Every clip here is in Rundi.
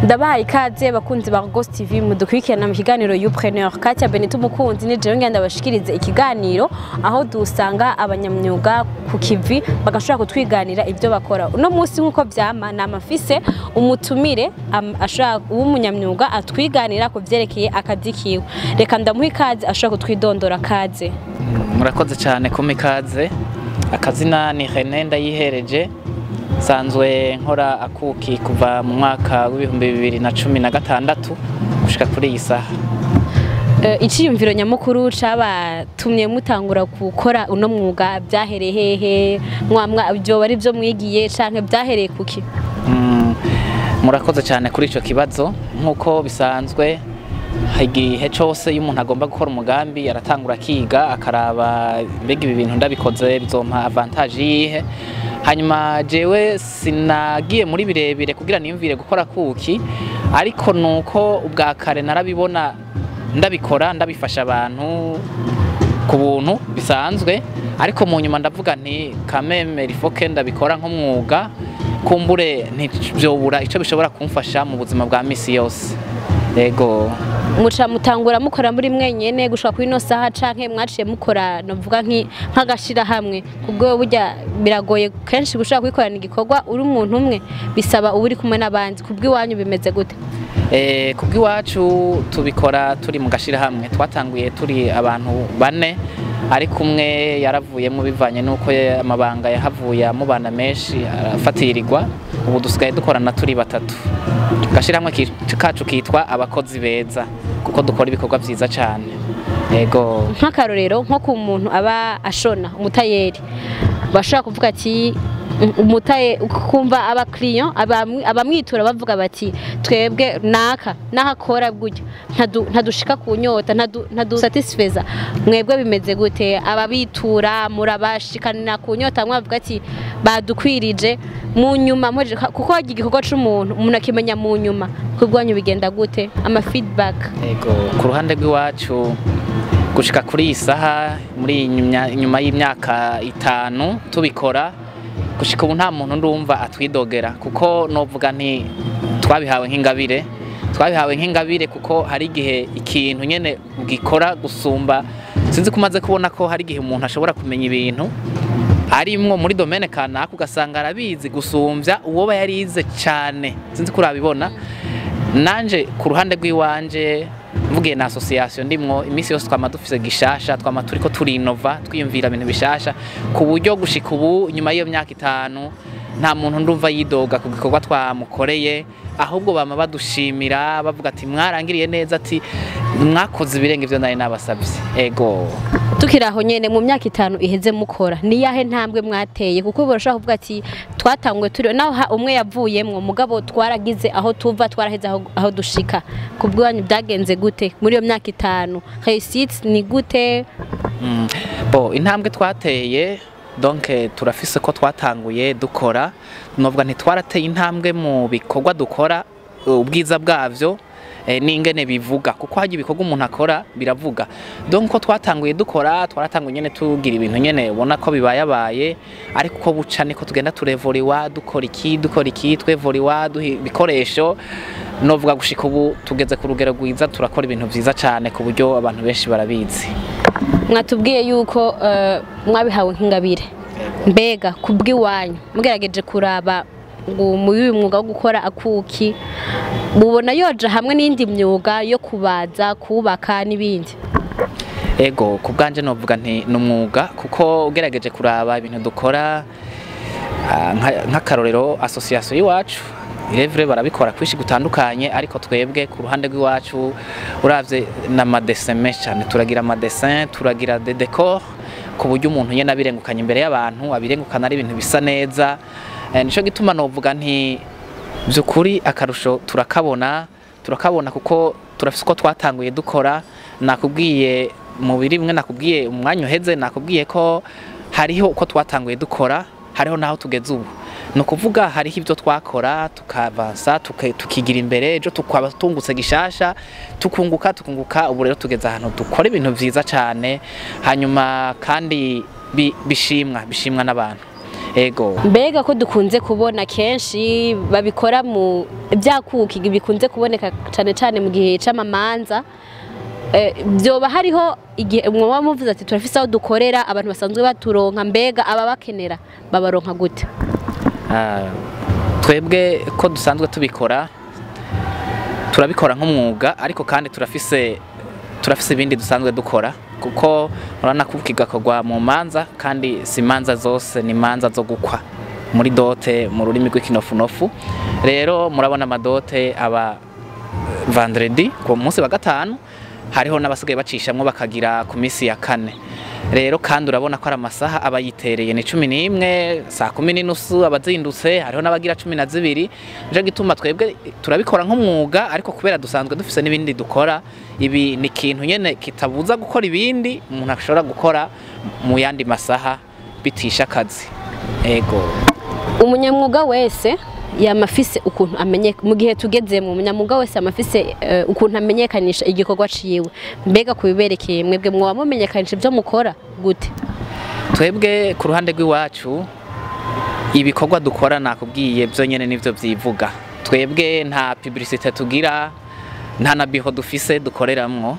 Ndabahaye ikaze bakunzi ba Ghost TV mudukurikirana mu kiganiro Youpreneur. Katia Benito Umukunzi ni jewe ngenda bashikirize ikiganiro aho dusanga abanyamyuga ku kivi bagashobora kutwiganira ibyo bakora. Uno munsi nkuko vyama namafise umutumire ashobora w'umunyamyuga atwiganira ku vyerekeye akazi kiwe. Reka ndamuha ikaze ashobora kutwidondora. Kaze. Murakoze cyane kumpa ikaze. Akazina ni René Ndayihereje, nsanzwe nkora akuki kuva mu mwaka w'2016 gushika kuri iyi saha. Iciyumviro nyamukuru cabatumye mutangura gukora uno mwuga byahereye hehe? Mwamwa ibyo bari byo mwigiye canke byahereye kuki? Murakoze cyane kuri ico kibazo. Nk'uko bisanzwe, igihe cose iyo umuntu agomba gukora umugambi aratangura akiga, akaraba: mbega ibi bintu ndabikoze bizompa avantage yihe? Hanyuma jewe sinagiye muri birebire kugira niyumvire gukora kuki, ariko nuko ubwa kare narabibona ndabikora, ndabifasha abantu ku buntu bisanzwe, ariko mu nyuma ndavuga nti kameme rifoke ndabikora nk'umwuga, kumbure ntivyobura ico bishobora kumfasha mu buzima bwa misi yose. Yego. Muca mutangura mukora muri mwenyene gushika kuri ino saha, canke mwaciye mukora novuga nk'agashira hamwe? Kubwo burya biragoye kenshi gushaka kwikorana igikorwa uri umuntu umwe, bisaba uba uri kumwe n'abandi. Kubw'iwanyu bimeze gute? Kubw'iwacu tubikora turi mu gashirahamwe. Twatanguye turi abantu bane, ariko umwe yaravuyemo bivanye n'uko amabanga yahavuye amubana menshi, arafatirirwa. Ubu dusigaye dukorana turi batatu. Agashirahamwe kacu kitwa Abakozi Beza, kuko dukora ibikorwa vyiza cane. Yego. Nk'akarorero, nko ku muntu aba ashona, umutayeri, bashobora kuvuga ati umutaye kumva abakiriya abamwitura bavuga bati: "Twebwe naka nahakora gutya ntadushika ku nyota, ntadusatisfeza." Mwebwe bimeze gute? Ababitura murabashikanira ku nyota? Mwavuga ati badukwirije mu nyuma kuko hagira igikorwa c'umuntu umuntu akimenya mu nyuma. Kubwanyu bigenda gute, ama feedback? Yego, ku ruhande rw'iwacu gushika kuri iyi saha, muri inyuma y'imyaka 5 tubikora, gushika ubu nta muntu ndumva atwidogera, kuko novuga nti twabihawe nk'ingabire. Twabihawe nk'ingabire kuko hari igihe ikintu nyene ugikora gusumba. Sinzi ko umaze kubona ko hari igihe umuntu ashobora kumenya ibintu arimwo muri domaine kanaka, ugasanga arabizi gusumvya uwoba yarize cane. Sinzi ko urabibona. Nanje ku ruhande rw'iwanje, mvugiye na association ndimwo, iminsi yose twama dufise gishasha, twama turiko turinova, twiyumvira ibintu bishasha, ku buryo gushika ubu nyuma y'iyo myaka 5 nta muntu ndumva yidoga ku gikorwa twamukoreye. Ahubwo bama badushimira, bavuga ati: "Mwarangiriye neza", ati: "Mwakoze ibirenga ivyo nari nabasavye." Ego. Tukiri aho nyene, mu myaka 5 iheze mukora, ni yahe ntambwe mwateye? Kuko barashobora kuvuga ati twatanguye turi naho umwe yavuyemwo, mugabo twaragize aho tuva, twaraheze aho dushika. Ku bwanyu byagenze gute muri iyo myaka 5? Réussite ni gute? Bo intambwe twateye, donc turafise ko twatanguye dukora, novuga ntitwarateye intambwe mu bikorwa dukora, ubwiza bwavyo n'ingene bivuga, kuko hajya ibikorwa umuntu akora biravuga. Donc ko twatanguye dukora, twaratanguye nyene tugira ibintu nyene ubona ko bibayabaye, ariko uko buca niko tugenda turevoriwa, dukora iki, dukora iki, twevoriwa, duha ibikoresho. Novuga gushika ubu tugeze ku rugero rwiza, turakora ibintu vyiza cane ku buryo abantu benshi barabizi. Mwatubwiye yuko mwabihawe nk'ingabire. Mbega kubw'iwanyu, mugerageje kuraba ngo muri uyu mwuga wo gukora akuki, mubona yoja hamwe n'indi myuga yo kubaza, kubaka n'ibindi? Ego, ku bwanje novuga nti ni umwuga, kuko ugerageje kuraba ibintu dukora, nk'akarorero association y'iwacu irevure barabikora kwishi gutandukanye, ariko twebwe ku ruhande rw'iwacu uravye n'ama dessin menshi cyane, turagira ama dessin, turagira des décors, ku buryo umuntu nyene abirengukanye imbere y'abantu abirengukana ari ibintu bisa neza. Nico gituma novuga nti byukuri akarusho turakabona, turakabona kuko turafise uko twatanguye dukora. Nakubwiye mu biri bimwe nakubwiye umwanya uheze, nakubwiye ko hariho uko twatanguye dukora, hariho naho tugeze ubu. Ni ukuvuga hariho ibyo twakora tukavansa, tukigira imbere, ejo tukaba tungutse gishasha, tukunguka, tukunguka. Ubu rero tugeze ahantu dukora ibintu vyiza cane, hanyuma kandi bishimwa n'abantu. Ego. Mbega ko dukunze kubona kenshi babikora mu byakuki bikunze kuboneka cane cane mu gihe c'amamanza, byoba hariho igihe mwoba muvuze ati turafise aho dukorera abantu basanzwe baturonka, mbega aba bakenera babaronka gute? Twebwe ko dusanzwe tubikora, turabikora nk'umwuga, ariko kandi turafise ibindi dusanzwe dukora, kuko urabona ko kigakorwa mu manza, kandi si manza zose, ni manza zo gukwa muri dote mu rurimi rw'ikinofunofu. Rero murabona amadote aba vendredi ku munsi wa gatanu, hariho n'abasigaye bacishamwo bakagira ku minsi ya kane. Rero kandi urabona ko ari amasaha aba yitereye, ni 11, saa 10:30 abazindutse, hariho n'abagira 12. Nico gituma twebwe turabikora nk'umwuga, ariko kubera dusanzwe dufise n'ibindi dukora, ibi ni ikintu nyene kitabuza gukora ibindi umuntu ashobora gukora mu yandi masaha bitisha akazi. Ego. Umunyamwuga wese yamafise ukuntu amenye mu gihe tugezemo, umunyamwuga wese yamafise ukuntu amenyekanisha igikorwa ciwe. Mbega kubiberekeye mwebwe mwoba mumenyekanisha ivyo mukora gute? Twebwe ku ruhande rw'iwacu ibikorwa dukora nakubwiye byo nyene nivyo vyivuga. Twebwe nta publicité tugira, nta na biho dufise dukoreramwo,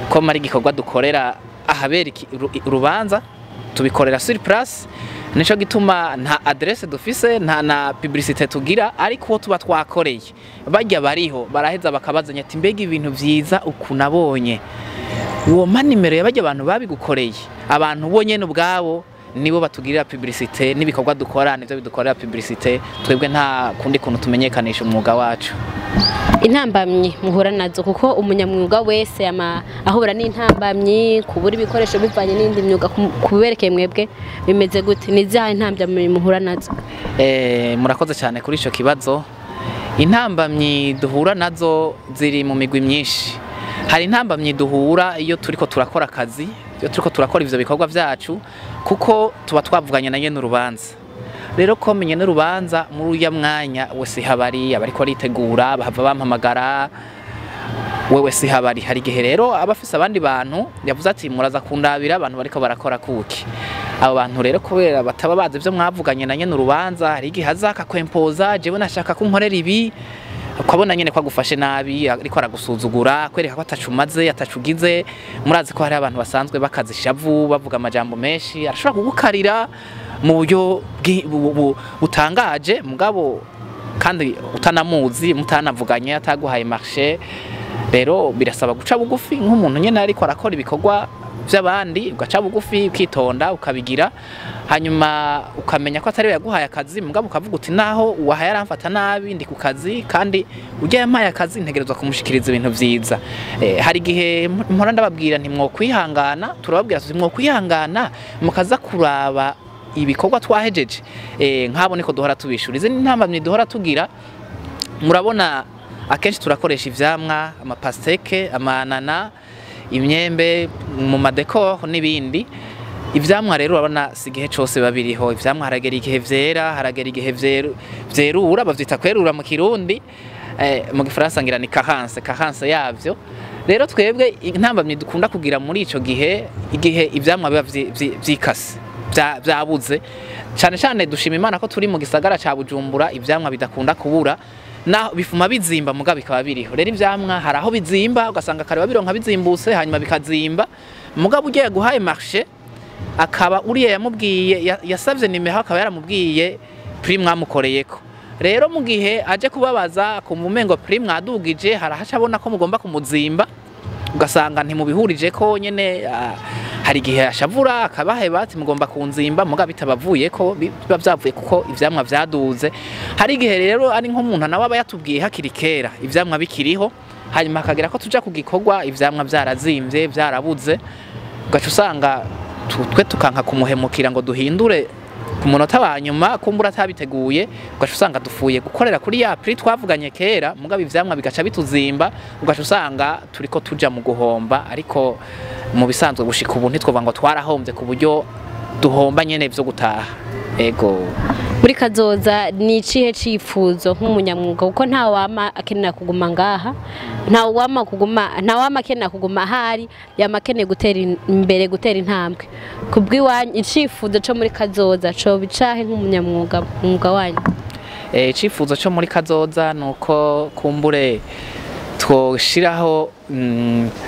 ko mari igikorwa dukorera ahabera urubanza tubikorera sur place. Nico gituma nta adresse dufise, nta na publicité tugira, ariko tuba twakoreye bajya bariho baraheza bakabazanya ati mbega ibintu vyiza ukunabonye, uwo ma nimero yabajya abantu babigukoreye. Abantu bo nyene ubwabo nibo batugirira publicité, n'ibikorwa dukora nivyo bidukorera publicité. Twebwe nta kundi kuntu tumenyekanisha umwuga wacu. Intambamyi muhura nazo, kuko umunyamwuga wese ahura n'intambamyi, kubura ibikoresho bivanye n'indi myuga, kuberekeye mwebwe bimeze gute? Ni izihe intambamyi muhura nazo? Murakoze cyane kuri ico kibazo. Intambamyi duhura nazo ziri mu migwi myinshi. Hari intambamyi duhura iyo turiko turakora akazi, iyo turiko turakora ivyo bikorwa vyacu, kuko tuba twavuganye na nyene urubanza. Rero ko menye n'urubanza muri uya mwanya wese habari abariko aritegura bahava bampamagara, wewe si habari. Hari igihe rero abafise abandi bantu yavuze ati muraza kundabira abantu bariko barakora kuki. Abo bantu rero kubera bataba bazi ivyo mwavuganye na nyene urubanza, hari igihe azaka kwempoza jewe nashaka ko nkorera ibi, ukabona nyene ko agufashe nabi, ariko aragusuzugura, kwereka ko atacumaze atacugize. Murazi ko hari abantu basanzwe bakazishavu bavuga amajambo menshi, arashobora kugukarira mu buryo butangaje, mugabo kandi utanamuzi, mutanavuganye, ataguhaye marché. Rero birasaba guca bugufi nk'umuntu nyene ariko arakora ibikorwa by'abandi, ugaca bugufi ukitonda ukabigira, hanyuma ukamenya ko atari we yaguhaye akazi, mugabo ukavuga uti naho uwahaye aramfata nabi ndi ku kazi, kandi ujya yampaye akazi ntegerezwa kumushikiriza ibintu vyiza. Hari igihe mpora ndababwira nti mwokwihangana, turababwira tuti mwokwihangana mukaza kuraba ibikorwa twahejeje. Nk'abo niko duhora tubishura. Izi ntambamyi duhora tugira, murabona akenshi turakoresha ivyamwa, amapasteke, amanana, imyembe mu madekor n'ibindi. Ivyamwa rero urabona si igihe cose babiriho. Ivyamwa haragera igihe vyera, haragera igihe vyerura, bavyita kwerura mu Kirundi, mu Gifaransa ngira ni carence, carence yavyo. Rero twebwe intambamyi dukunda kugira muri ico gihe, igihe ivyamwa biba vyikase vyabuze cyane cyane. Dushima Imana ko turi mu gisagara ca Bujumbura, ivyamwa bidakunda kubura, naho bifuma bizimba muga bikaba biriho. Rero ivyamwa hari aho bizimba ugasanga kare babironka bizimbutse, hanyuma bikazimba, mugabo ugiye guhaye marché akaba uriye yamubwiye yasavye nimero, akaba yaramubwiye prix mwamukoreyeko. Rero mu gihe aje kubabaza kumva umengo prix mwadugije, harahaca abona ko mugomba kumuzimba, ugasanga ntimubihurije ko nyene. Hari igihe ashavura akabaheba ati mugomba kunzimba, muga bitabavuye ko biba vyavuye kuko ivyamwa vyaduze. Hari igihe rero ari nk'umuntu nawe aba yatubwiye hakiri kera ivyamwa bikiriho, hanyuma akagera ko tuja kugikorwa ivyamwa vyarazimvye vyarabuze, ugaca usanga twe tukanka kumuhemukira ngo duhindure ku munota wa nyuma kumbura atabiteguye, ugaca usanga dufuye gukorera kuri ya prix twavuganye kera, mugabo ivyamwa bigaca bituzimba, ugaca usanga turiko tuja mu guhomba. Ariko mu bisanzwe gushika ubu ntitwovuga ngo twarahombye ku buryo duhomba nyene vyo gutaha. Ego. Muri kazoza ni icihe cifuzo nk'umunyamwuga, kuko nta wama akenera kuguma ngaha, nta wama akenera kuguma ahari, yama akeneye gutera imbere, gutera intambwe. Kubw'iwanyu, icifuzo co muri kazoza co bicahe nk'umunyamwuga, mwuga wanyu? Icifuzo cyo muri kazoza ni uko kumbure twoshiraho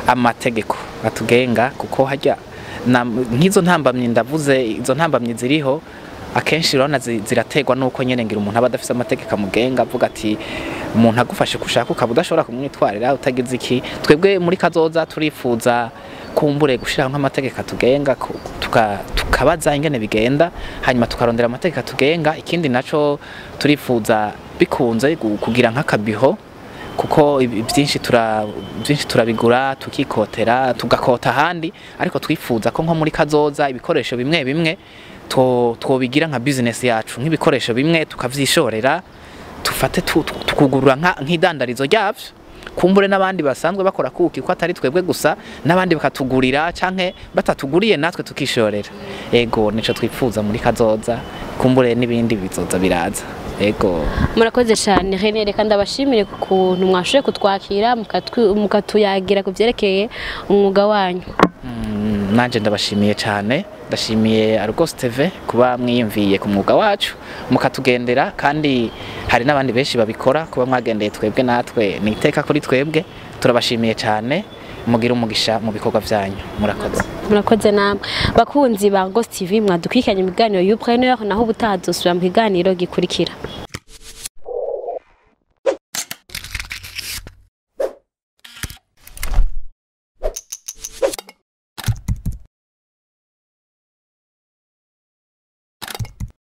amategeko atugenga, kuko harya nk'izo ntambamyi ndavuze, izo ntambamyi ziriho akenshi urabona ziraterwa nuko nyene ngira umuntu aba adafise amategeko amugenga, avuga ati umuntu agufashe kushaka ukaba udashobora kumwitwarira utagize iki. Twebwe muri kazoza turifuza kumbure gushiraho nk'amategeko atugenga, tukabaza ingene bigenda, hanyuma tukarondera amategeko atugenga. Ikindi naco turifuza bikunze kugira nk'akabiho, kuko byinshi turabigura, tukikotera, tugakota ahandi, ariko twifuza ko nko muri kazoza ibikoresho bimwe bimwe twobigira nka business yacu, nk'ibikoresho bimwe tukavyishorera, tufate tukugurura nk'idandarizo ryavyo, kumbure n'abandi basanzwe bakora kuki, ko atari twebwe gusa, n'abandi bakatugurira canke batatuguriye natwe tukishorera. Ego, nico twifuza muri kazoza, kumbure n'ibindi bizoza biraza. Ego. Murakoze cyane René, reka ndabashimire ku kuntu mwashoboye kutwakira, mukatuyagira ku byerekeye umwuga wanyu. Nanje ndabashimiye cyane, ndashimiye Argos TV kuba mwiyumviye ku mwuga wacu mukatugendera, kandi hari n'abandi benshi babikora. Kuba mwagendeye twebwe natwe ni iteka kuri twebwe, turabashimiye cyane, mugire umugisha mu bikorwa byanyu, murakoze. Murakoze namwe bakunzi ba Argos TV mwadukurikiranye mu biganiro Youpreneur, naho ubutaha dusubira mu kiganiro gikurikira.